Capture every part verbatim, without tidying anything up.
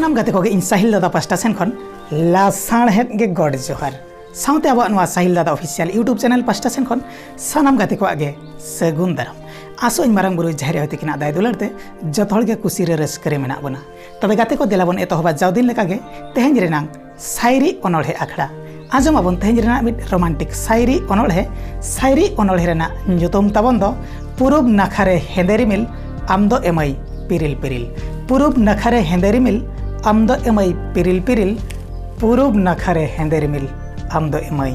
ᱥᱟᱱᱟᱢ ᱜᱟᱛᱮ ᱠᱚᱜᱮ ᱤᱧ ᱥᱟᱦᱤᱞ ᱫᱟᱫᱟ ᱯᱟᱥᱴᱟ ᱥᱮᱱ ᱠᱷᱚᱱ ᱞᱟᱥᱟᱬᱦᱮᱫ ᱜᱮ ᱜᱚᱰ ᱡᱚᱦᱟᱨ᱾ ᱥᱟᱶᱛᱮ ᱟᱵᱚᱣᱟᱜ ᱱᱚᱣᱟ ᱥᱟᱦᱤᱞ ᱫᱟᱫᱟ ᱚᱯᱷᱤᱥᱤᱭᱟᱞ YouTube ᱪᱮᱱᱮᱞ ᱯᱟᱥᱴᱟ ᱥᱮᱱ ᱠᱷᱚᱱ ᱥᱟᱱᱟᱢ ᱜᱟᱛᱮ ᱠᱚᱣᱟᱜ ᱜᱮ ᱥᱟᱹᱜᱩᱱ ᱫᱟᱨᱟᱢ᱾ ᱟᱥᱚᱜ ᱟᱹᱧ ᱢᱟᱨᱟᱝ ᱵᱩᱨᱩ ᱡᱟᱦᱮᱨ ᱟᱭᱳ ᱛᱤᱠᱤᱱᱟᱜ ᱫᱟᱭᱟ ᱫᱩᱞᱟᱹᱲ ᱛᱮ ᱡᱚᱛᱚ ᱦᱚᱲ ᱜᱮ ᱠᱩᱥᱤ ᱨᱮ ᱨᱟᱹᱥᱠᱟᱹ ᱨᱮ ᱢᱮᱱᱟᱜ ᱵᱚᱱᱟ᱾ ᱛᱚᱵᱮ ᱜᱟᱛᱮ ᱠᱚ, ᱫᱮᱞᱟ ᱵᱚᱱ ᱮᱛᱚᱦᱚᱵᱟ ᱡᱟᱣ ᱫᱤᱱ ᱞᱮᱠᱟᱜᱮ ᱛᱮᱦᱮᱧ ᱨᱮᱱᱟᱝ ᱥᱟᱭᱨᱤ ᱚᱱᱚᱬᱦᱮ ᱟᱠᱷᱲᱟ᱾ ᱟᱸᱡᱚᱢ ᱟᱵᱚᱱ ᱛᱮᱦᱮᱧ ᱨᱮᱱᱟᱜ ᱢᱤᱫ ᱨᱳᱢᱟᱱᱴᱤᱠ ᱥᱟᱭᱨᱤ ᱚᱱᱚᱬᱦᱮ᱾ ᱥᱟᱭᱨᱤ ᱚᱱᱚᱬᱦᱮ ᱨᱮᱱᱟᱜ ᱧᱩᱛᱩᱢ ᱛᱟᱵᱚᱱ ᱫᱚ ᱯᱩᱨᱩᱵ ᱱᱟᱠᱷᱟ ᱨᱮ ᱦᱮᱸᱫᱮ ᱨᱤᱢᱤᱞ, ᱟᱢ ᱫᱚ ᱮᱢᱟᱹᱭ ᱯᱤᱨᱤᱞ ᱯᱤᱨᱤᱞ᱾ ᱯᱩᱨᱩᱵ ᱱᱟᱠᱷᱟ ᱨᱮ ᱦᱮᱸᱫᱮ ᱨᱤᱢᱤᱞ, ᱟᱢ ᱫᱚ ᱮᱢᱟᱹᱭ ᱯᱤᱨᱤᱞ ᱯᱤᱨᱤᱞ᱾ ᱯᱩᱨᱩᱵ ᱱᱟᱠᱷᱟ ᱨᱮ ᱦᱮᱸᱫᱮ ᱨᱤᱢᱤᱞ, ᱟᱢ ᱫᱚ ᱮᱢᱟᱹᱭ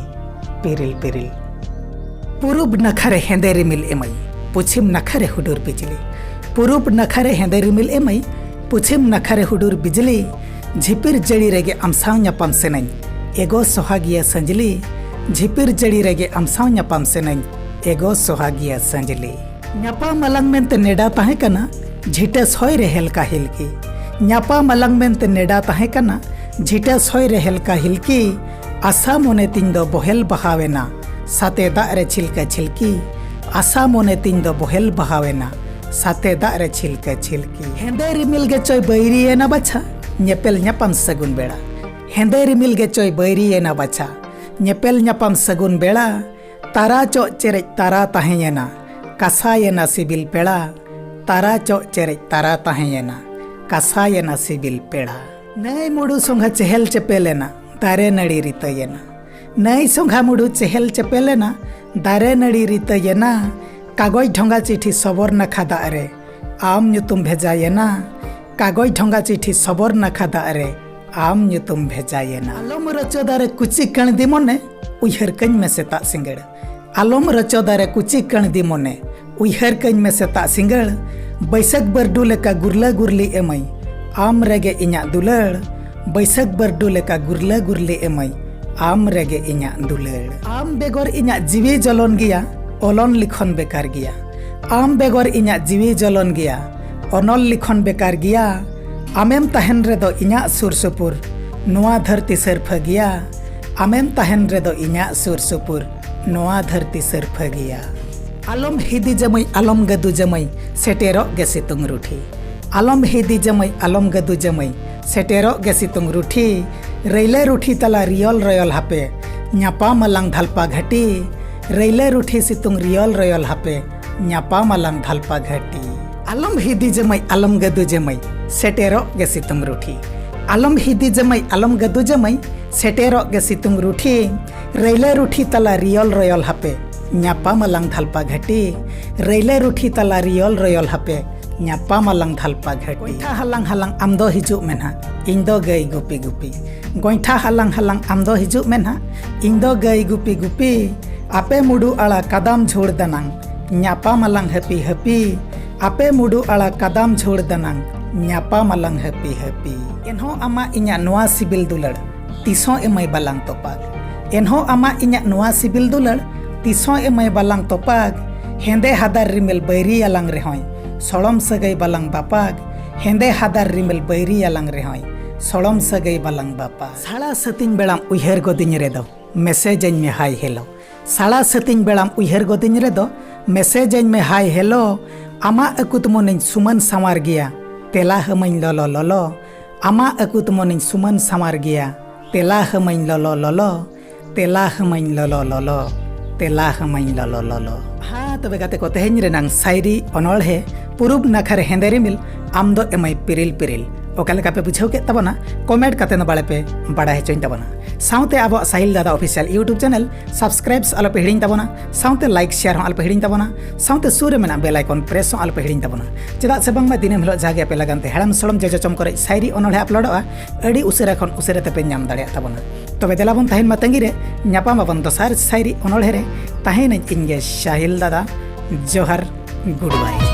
ᱯᱤᱨᱤᱞ ᱯᱤᱨᱤᱞ᱾ ᱯᱩᱨᱩᱵ ᱱᱟᱠᱷᱟ ᱨᱮ ᱦᱮᱸᱫᱮ ᱨᱤᱢᱤᱞ ᱮᱢᱟᱹᱭ, ᱯᱚᱪᱷᱤᱢ ᱱᱟᱠᱷᱟ ᱨᱮ ᱦᱩᱰᱩᱨ ᱵᱤᱡᱽᱞᱤ᱾ ᱯᱩᱨᱩᱵ ᱱᱟᱠᱷᱟ ᱨᱮ ᱦᱮᱸᱫᱮ ᱨᱤᱢᱤᱞ ᱮᱢᱟᱹᱭ, ᱯᱚᱪᱷᱤᱢ ᱱᱟᱠᱷᱟ ᱨᱮ ᱦᱩᱰᱩᱨ ᱵᱤᱡᱽᱞᱤ᱾ ᱡᱷᱤᱯᱤᱨ ᱡᱟᱹᱲᱤ ᱨᱮᱜᱮ ᱟᱢ ᱥᱟᱶ ᱧᱟᱯᱟᱢ ᱥᱟᱱᱟᱧ, ᱮᱜᱳ ᱥᱚᱦᱟᱜᱤᱭᱟᱹ ᱥᱟᱹᱧᱡᱽᱞᱤ᱾ ᱡᱷᱤᱯᱤᱨ ᱡᱟᱹᱲᱤ ᱨᱮᱜᱮ ᱟᱢ ᱥᱟᱶ ᱧᱟᱯᱟᱢ ᱥᱟᱱᱟᱧ, ᱮᱜᱳ ᱥᱚᱦᱟᱜᱤᱭᱟᱹ ᱥᱟᱹᱧᱡᱽᱞᱤ᱾ ᱧᱟᱯᱟᱢ ᱟᱞᱟᱝ ᱢᱮᱱᱛᱮ ᱱᱮᱰᱟ ᱛᱟᱦᱮᱸ ᱠᱟᱱᱟ, ᱡᱷᱤᱴᱟᱹᱥ ᱦᱚᱭ ᱨᱮ ᱦᱮᱞᱠᱟ ᱦᱤᱞᱠᱤ᱾ ᱧᱟᱯᱟᱢ ᱟᱞᱟᱝ ᱢᱮᱱᱛᱮ ᱱᱮᱰᱟ ᱛᱟᱦᱮᱸ ᱠᱟᱱᱟ, ᱡᱷᱤᱴᱟᱹᱥ ᱦᱚᱭ ᱨᱮ ᱦᱮᱞᱠᱟ ᱦᱤᱞᱠᱤ᱾ ᱟᱥᱟ ᱢᱚᱱᱮ ᱛᱤᱧ ᱫᱚ ᱵᱚᱦᱮᱞ ᱵᱟᱦᱟᱣᱮᱱᱟ, ᱥᱟᱛᱮ ᱫᱟᱜ ᱨᱮ ᱪᱷᱤᱞᱠᱟᱹ ᱪᱷᱤᱞᱠᱤ᱾ ᱟᱥᱟ ᱢᱚᱱᱮ ᱛᱤᱧ ᱫᱚ ᱵᱚᱦᱮᱞ ᱵᱟᱦᱟᱣᱮᱱᱟ, ᱥᱟᱛᱮ ᱫᱟᱜ ᱨᱮ ᱪᱷᱤᱞᱠᱟᱹ ᱪᱷᱤᱞᱠᱤ᱾ ᱦᱮᱸᱫᱮ ᱨᱤᱢᱤᱞ ᱜᱮ ᱪᱚᱭ ᱵᱟᱹᱭᱨᱤᱭᱮᱱᱟ ᱵᱟᱪᱷᱟ, ᱧᱮᱯᱮᱞ ᱧᱟᱯᱟᱢ ᱥᱟᱹᱜᱩᱱ ᱵᱮᱲᱟ᱾ ᱦᱮᱸᱫᱮ ᱨᱤᱢᱤᱞ ᱜᱮ ᱪᱚᱭ ᱵᱟᱹᱭᱨᱤᱭᱮᱱᱟ ᱵᱟᱪᱷᱟ, ᱧᱮᱯᱮᱞ ᱧᱟᱯᱟᱢ ᱥᱟᱹᱜᱩᱱ ᱵᱮᱲᱟ᱾ ᱛᱟᱨᱟ ᱪᱚᱜ ᱪᱮᱨᱮᱡ ᱛᱟᱨᱟ ᱛᱟᱦᱮᱸᱭᱮᱱᱟ, ᱠᱟᱥᱟᱭᱮᱱᱟ ᱥᱤᱵᱤᱞ ᱯᱮᱲᱟ᱾ ᱛᱟᱨᱟ ᱪᱚᱜ ᱪᱮᱨᱮᱡ ᱛᱟᱨᱟ ᱛᱟᱦᱮᱸᱭᱮᱱᱟ, ᱠᱟᱥᱟᱭᱮᱱᱟ ᱥᱤᱵᱤᱞ ᱯᱮᱲᱟ᱾ ᱱᱟᱹᱭ ᱢᱩᱰᱩ ᱥᱚᱸᱜᱷᱟ ᱪᱮᱦᱮᱞ ᱪᱮᱯᱮᱞᱮᱱᱟ, ᱫᱟᱨᱮ ᱱᱟᱹᱲᱤ ᱨᱤᱛᱟᱹᱭᱮᱱᱟ᱾ ᱱᱟᱹᱭ ᱥᱚᱸᱜᱷᱟ ᱢᱩᱰᱩ ᱪᱮᱦᱮᱞ ᱪᱮᱯᱮᱞᱮᱱᱟ, ᱫᱟᱨᱮ ᱱᱟᱹᱲᱤ ᱨᱤᱛᱟᱹᱭᱮᱱᱟ᱾ ᱠᱟᱜᱚᱡᱽ ᱰᱷᱚᱸᱜᱟ ᱪᱤᱴᱷᱤ ᱥᱚᱵᱚᱨ ᱱᱟᱠᱷᱟ ᱫᱟᱜ ᱨᱮ ᱟᱢ ᱧᱩᱛᱩᱢ ᱵᱷᱮᱡᱟᱭᱮᱱᱟ᱾ ᱠᱟᱜᱚᱡᱽ ᱰᱷᱚᱸᱜᱟ ᱪᱤᱴᱷᱤ ᱥᱚᱵᱚᱨ ᱱᱟᱠᱷᱟ ᱫᱟᱜ ᱨᱮ ᱟᱢ ᱧᱩᱛᱩᱢ ᱵᱷᱮᱡᱟᱭᱮᱱᱟ᱾ ᱟᱞᱚᱢ ᱨᱚᱪᱚ ᱫᱟᱨᱮ ᱠᱩᱪᱤ ᱠᱟᱬᱫᱤ ᱢᱚᱱᱮ, ᱩᱭᱦᱟᱹᱨ ᱠᱟᱹᱧ ᱢᱮ ᱥᱮᱛᱟᱜ ᱥᱤᱸᱜᱟᱹᱲ᱾ ᱟᱞᱚᱢ ᱨᱚᱪᱚ ᱫᱟᱨᱮ ᱠᱩᱪᱤ ᱠᱟᱬᱫᱤ ᱢᱚᱱᱮ, ᱩᱭᱦᱟᱹᱨ ᱠᱟᱹᱧ ᱢᱮ ᱥᱮᱛᱟᱜ ᱥᱤᱸᱜᱟᱹᱲ᱾ ᱵᱟᱹᱭᱥᱟᱹᱠᱷ ᱵᱟᱹᱨᱰᱩ ᱞᱮᱠᱟ ᱜᱩᱨᱞᱟᱹ ᱜᱩᱨᱞᱤ ᱮᱢᱟᱹᱧ, ᱟᱢ ᱨᱮᱜᱮ ᱤᱧᱟᱜ ᱫᱩᱞᱟᱹᱲ᱾ ᱵᱟᱹᱭᱥᱟᱹᱠᱷ ᱵᱟᱹᱨᱰᱩ ᱞᱮᱠᱟ ᱜᱩᱨᱞᱟᱹ ᱜᱩᱨᱞᱤ ᱮᱢᱟᱹᱧ, ᱟᱢ ᱨᱮᱜᱮ ᱤᱧᱟᱜ ᱫᱩᱞᱟᱹᱲ᱾ ᱟᱢ ᱵᱮᱜᱚᱨ ᱤᱧᱟᱜ ᱡᱤᱣᱤ ᱡᱚᱞᱚᱱ ᱜᱮᱭᱟ, ᱚᱞᱚᱱ ᱞᱤᱠᱷᱚᱱ ᱵᱮᱠᱟᱨ ᱜᱮᱭᱟ᱾ ᱟᱢ ᱵᱮᱜᱚᱨ ᱤᱧᱟᱜ ᱡᱤᱣᱤ ᱡᱚᱞᱚᱱ ᱜᱮᱭᱟ, ᱚᱱᱚᱞ ᱞᱤᱠᱷᱚᱱ ᱵᱮᱠᱟᱨ ᱜᱮᱭᱟ᱾ ᱟᱢᱮᱢ ᱛᱟᱦᱮᱱ ᱨᱮᱫᱚ ᱤᱧᱟᱜ ᱥᱩᱨ ᱥᱩᱯᱩᱨ, ᱱᱚᱣᱟ ᱫᱷᱟᱹᱨᱛᱤ ᱥᱟᱹᱨᱯᱷᱟᱹ ᱜᱮᱭᱟ᱾ ᱟᱢᱮᱢ ᱛᱟᱦᱮᱱ ᱨᱮᱫᱚ ᱤᱧᱟᱜ ᱥᱩᱨ ᱥᱩᱯᱩᱨ, ᱱᱚᱣᱟ ᱫᱷᱟᱹᱨᱛᱤ ᱥᱟᱹᱨᱯᱷᱟᱹ ᱜᱮᱭᱟ᱾ ᱟᱞᱚᱢ ᱦᱤᱫᱤ ᱡᱟᱹᱢᱟᱹᱭ, ᱟᱞᱚᱢ ᱜᱟᱹᱫᱩ ᱡᱟᱹᱢᱟᱹᱭ, ᱥᱮᱴᱮᱨᱚᱜ ᱜᱮ ᱥᱤᱛᱩᱝ ᱨᱩᱴᱷᱤ᱾ ᱟᱞᱚᱢ ᱦᱤᱫᱤ ᱡᱟᱹᱢᱟᱹᱭ, ᱟᱞᱚᱢ ᱜᱟᱹᱫᱩ ᱡᱟᱹᱢᱟᱹᱭ, ᱥᱮᱴᱮᱨᱚᱜ ᱜᱮ ᱥᱤᱛᱩᱝ ᱨᱩᱴᱷᱤ, ᱨᱟᱹᱭᱞᱟᱹ ᱨᱩᱴᱷᱤ ᱛᱟᱞᱟ ᱨᱤᱭᱚᱞ ᱨᱚᱭᱚᱞ ᱦᱟᱯᱮ, ᱧᱟᱯᱟᱢ ᱟᱞᱟᱝ ᱫᱷᱟᱞᱯᱟ ᱜᱷᱟᱹᱴᱤ᱾ ᱨᱟᱹᱭᱞᱟᱹ ᱨᱩᱴᱷᱤ ᱥᱤᱛᱩᱝ ᱨᱤᱭᱚᱞ ᱨᱚᱭᱚᱞ ᱦᱟᱯᱮ, ᱧᱟᱯᱟᱢ ᱟᱞᱟᱝ ᱫᱷᱟᱞᱯᱟ ᱜᱷᱟᱹᱴᱤ᱾ ᱟᱞᱚᱢ ᱦᱤᱫᱤ ᱡᱟᱹᱢᱟᱹᱭ, ᱟᱞᱚᱢ ᱜᱟᱹᱫᱩ ᱡᱟᱹᱢᱟᱹᱭ, ᱥᱮᱴᱮᱨᱚᱜ ᱜᱮ ᱥᱤᱛᱩᱝ ᱨᱩᱴᱷᱤ᱾ ᱟᱞᱚᱢ ᱦᱤᱫᱤ ᱡᱟᱹᱢᱟᱹᱭ, ᱟᱞᱚᱢ ᱜᱟᱹᱫᱩ ᱡᱟᱹᱢᱟᱹᱭ, ᱥᱮᱴᱮᱨᱚᱜ ᱜᱮ ᱥᱤᱛᱩᱝ ᱨᱩᱴᱷᱤ᱾ ᱨᱟᱹᱭᱞᱟᱹ ᱨᱩᱴᱷᱤ ᱛᱟᱞᱟ ᱨᱤᱭᱚᱞ ᱨᱚᱭᱚᱞ ᱦᱟᱯᱮ, ᱧᱟᱯᱟᱢ ᱟᱞᱟᱝ ᱫᱷᱟᱞᱯᱟ ᱜᱷᱟᱹᱴᱤ᱾ ᱨᱟᱹᱭᱞᱟᱹ ᱨᱩᱴᱷᱤ ᱛᱟᱞᱟ ᱨᱤᱭᱚᱞ ᱨᱚᱭᱚᱞ ᱦᱟᱯᱮ, ᱧᱟᱯᱟᱢ ᱟᱞᱟᱝ ᱫᱷᱟᱞᱯᱟ ᱜᱷᱟᱹᱴᱤ᱾ ᱜᱚᱭᱴᱷᱟ ᱦᱟᱞᱟᱝ ᱦᱟᱞᱟᱝ ᱟᱢ ᱫᱚ ᱦᱤᱡᱩᱜ ᱢᱮ ᱱᱟᱦᱟᱜ, ᱤᱧ ᱫᱚ ᱜᱟᱹᱭ ᱜᱩᱯᱤ ᱜᱩᱯᱤ᱾ ᱜᱚᱭᱴᱷᱟ ᱦᱟᱞᱟᱝ ᱦᱟᱞᱟᱝ ᱟᱢ ᱫᱚ ᱦᱤᱡᱩᱜ ᱢᱮ ᱱᱟᱦᱟᱜ, ᱤᱧ ᱫᱚ ᱜᱟᱹᱭ ᱜᱩᱯᱤ ᱜᱩᱯᱤ᱾ ᱟᱯᱮ ᱢᱩᱰᱩ ᱟᱲᱟ ᱠᱟᱫᱟᱢ ᱡᱷᱩᱲ ᱫᱟᱱᱟᱝ, ᱧᱟᱯᱟᱢ ᱟᱞᱟᱝ ᱦᱟᱹᱯᱤ ᱦᱟᱹᱯᱤ᱾ ᱟᱯᱮ ᱢᱩᱰᱩ ᱟᱲᱟ ᱠᱟᱫᱟᱢ ᱡᱷᱩᱲ ᱫᱟᱱᱟᱝ, ᱧᱟᱯᱟᱢ ᱟᱞᱟᱝ ᱦᱟᱹᱯᱤ ᱦᱟᱹᱯᱤ᱾ ᱮᱱᱦᱚᱸ ᱟᱢᱟᱜ ᱤᱧᱟᱜ ᱱᱚᱣᱟ ᱥᱤᱵᱤᱞ ᱫᱩᱞᱟᱹᱲ, ᱛᱤᱥᱦᱚᱸ ᱮᱢᱟᱹᱭ ᱵᱟᱞᱟᱝ ᱛᱚᱯᱟᱜᱽ᱾ ᱮᱱᱦᱚᱸ ᱟᱢᱟᱜ ᱤᱧᱟᱜ ᱱᱚᱣᱟ ᱥᱤᱵᱤᱞ ᱫᱩᱞᱟᱹᱲ, ᱛᱤᱥᱦᱚᱸ ᱮᱢᱟᱹᱭ ᱵᱟᱞᱟᱝ ᱛᱚᱯᱟᱜᱽ᱾ ᱦᱮᱸᱫᱮ ᱦᱟᱫᱟᱨ ᱨᱤᱢᱤᱞ ᱵᱟᱹᱭᱨᱤ ᱟᱞᱟᱝ ᱨᱮᱦᱚᱸᱭ, ᱥᱚᱲᱚᱢ ᱥᱟᱹᱜᱟᱹᱭ ᱵᱟᱞᱟᱝ ᱵᱟᱯᱟᱜᱽ᱾ ᱦᱮᱸᱫᱮ ᱦᱟᱫᱟᱨ ᱨᱤᱢᱤᱞ ᱵᱟᱹᱭᱨᱤ ᱟᱞᱟᱝ ᱨᱮᱦᱚᱸᱭ, ᱥᱚᱲᱚᱢ ᱥᱟᱹᱜᱟᱹᱭ ᱵᱟᱞᱟᱝ ᱵᱟᱯᱟᱜᱽ᱾ ᱥᱟᱲᱟ ᱥᱟᱹᱛᱤᱧ ᱵᱮᱲᱟᱢ ᱩᱭᱦᱟᱹᱨ ᱜᱚᱫᱤᱧ ᱨᱮᱫᱚ, ᱢᱮᱥᱮᱡᱽ ᱟᱹᱧ ᱢᱮ ᱦᱟᱭ ᱦᱮᱞᱳ᱾ ᱥᱟᱲᱟ ᱥᱟᱹᱛᱤᱧ ᱵᱮᱲᱟᱢ ᱩᱭᱦᱟᱹᱨ ᱜᱚᱫᱤᱧ ᱨᱮᱫᱚ, ᱢᱮᱥᱮᱡᱽ ᱟᱹᱧ ᱢᱮ ᱦᱟᱭ ᱦᱮᱞᱳ᱾ ᱟᱢᱟᱜ ᱟᱹᱠᱩᱛ ᱢᱚᱱᱮᱧ ᱥᱩᱢᱟᱹᱱ ᱥᱟᱶᱟᱨ ᱜᱮᱭᱟ, ᱛᱮᱞᱟ ᱦᱟᱹᱢᱟᱹᱧ ᱞᱚᱞᱚ ᱞᱚᱞᱚ᱾ ᱟᱢᱟᱜ ᱟᱹᱠᱩᱛ ᱢᱚᱱᱮᱧ ᱥᱩᱢᱟᱹᱱ ᱥᱟᱶᱟᱨ ᱜᱮᱭᱟ, ᱛᱮᱞᱟ ᱦᱟᱹᱢᱟᱹᱧ ᱞᱚᱞᱚ ᱞᱚᱞᱚ᱾ ᱛᱮᱞᱟ ᱦᱟᱹᱢᱟᱹᱧ ᱞᱚᱞᱚ ᱞᱚᱞᱚ, ᱛᱮᱞᱟ ᱦᱟᱹᱢᱟᱹᱧ ᱞᱚᱞᱚ ᱞᱚᱞᱚ᱾ ᱦᱟ, ᱛᱚᱵᱮ ᱜᱟᱛᱮ ᱠᱚ, ᱛᱮᱦᱮᱧ ᱨᱮᱱᱟᱝ ᱥᱟᱭᱨᱤ ᱚᱱᱚᱬᱦᱮ ᱯᱩᱨᱩᱵ ᱱᱟᱠᱷᱟ ᱨᱮ ᱦᱮᱸᱫᱮ ᱨᱤᱢᱤᱞ, ᱟᱢ ᱫᱚ ᱮᱢᱟᱹᱭ ᱯᱤᱨᱤᱞ ᱯᱤᱨᱤᱞ᱾ ᱚᱠᱟ ᱞᱮᱠᱟ ᱯᱮ ᱵᱩᱡᱷᱟᱹᱣ ᱠᱮᱫ ᱛᱟᱵᱚᱱᱟ, ᱠᱚᱢᱮᱱᱴ ᱠᱟᱛᱮ ᱫᱚ ᱵᱟᱲᱮ ᱯᱮ ᱵᱟᱲᱟᱭ ᱦᱚᱪᱚᱧ ᱛᱟᱵᱚᱱᱟ᱾ ᱥᱟᱶᱛᱮ ᱟᱵᱚᱣᱟᱜ ᱥᱟᱦᱤᱞ ᱫᱟᱫᱟ ᱚᱯᱷᱤᱥᱤᱭᱟᱞ YouTube ᱪᱮᱱᱮᱞ ᱥᱟᱵᱥᱠᱨᱟᱭᱤᱵᱽ ᱟᱞᱚ ᱯᱮ ᱦᱤᱲᱤᱧ ᱛᱟᱵᱚᱱᱟ, ᱥᱟᱶᱛᱮ ᱞᱟᱭᱤᱠ ᱥᱮᱭᱟᱨ ᱦᱚᱸ ᱟᱞᱚ ᱯᱮ ᱦᱤᱲᱤᱧ ᱛᱟᱵᱚᱱᱟ, ᱥᱟᱶᱛᱮ ᱥᱩᱨ ᱨᱮ ᱢᱮᱱᱟᱜ ᱵᱮᱞ ᱟᱭᱠᱚᱱ ᱯᱨᱮᱥ ᱦᱚᱸ ᱟᱞᱚ ᱯᱮ ᱦᱤᱲᱤᱧ ᱛᱟᱵᱚᱱᱟ᱾ ᱪᱮᱫᱟᱜ ᱥᱮ ᱵᱟᱝᱢᱟ ᱫᱤᱱᱟᱹᱢ ᱦᱤᱞᱳᱜ ᱡᱟᱦᱟᱸ ᱜᱮ ᱟᱯᱮ ᱞᱟᱜᱟᱱ ᱛᱮ ᱦᱮᱲᱮᱢ ᱥᱚᱲᱚᱢ ᱡᱚᱡᱚ ᱪᱚᱢ ᱠᱚᱨᱮ ᱥᱟᱭᱨᱤ ᱚᱱᱚᱬᱦᱮ ᱟᱯᱞᱳᱰᱚᱜᱼᱟ, ᱟᱹᱰᱤ ᱩᱥᱟᱹᱨᱟ ᱠᱷᱚᱱ ᱩᱥᱟᱹᱨᱟ ᱛᱮᱯᱮ ᱧᱟᱢ ᱫᱟᱲᱮᱭᱟᱜ ᱛᱟᱵᱚᱱᱟ᱾ ᱛᱚᱵᱮ ᱫᱮᱞᱟ ᱵᱚᱱ ᱛᱟᱦᱮᱱ ᱢᱟ ᱛᱟᱺᱜᱤ ᱨᱮ, ᱧᱟᱯᱟᱢ ᱟᱵᱚᱱ ᱫᱚᱥᱟᱨ ᱥᱟᱭᱨᱤ ᱚᱱᱚᱬᱦᱮ ᱨᱮ᱾ ᱛᱟᱦᱮᱱᱟᱹᱧ ᱤᱧ ᱜᱮ ᱥᱟᱦᱤᱞ ᱫᱟᱫᱟ᱾ ᱡᱚᱦᱟᱨ, ᱜᱩᱰ ᱵᱟᱭ᱾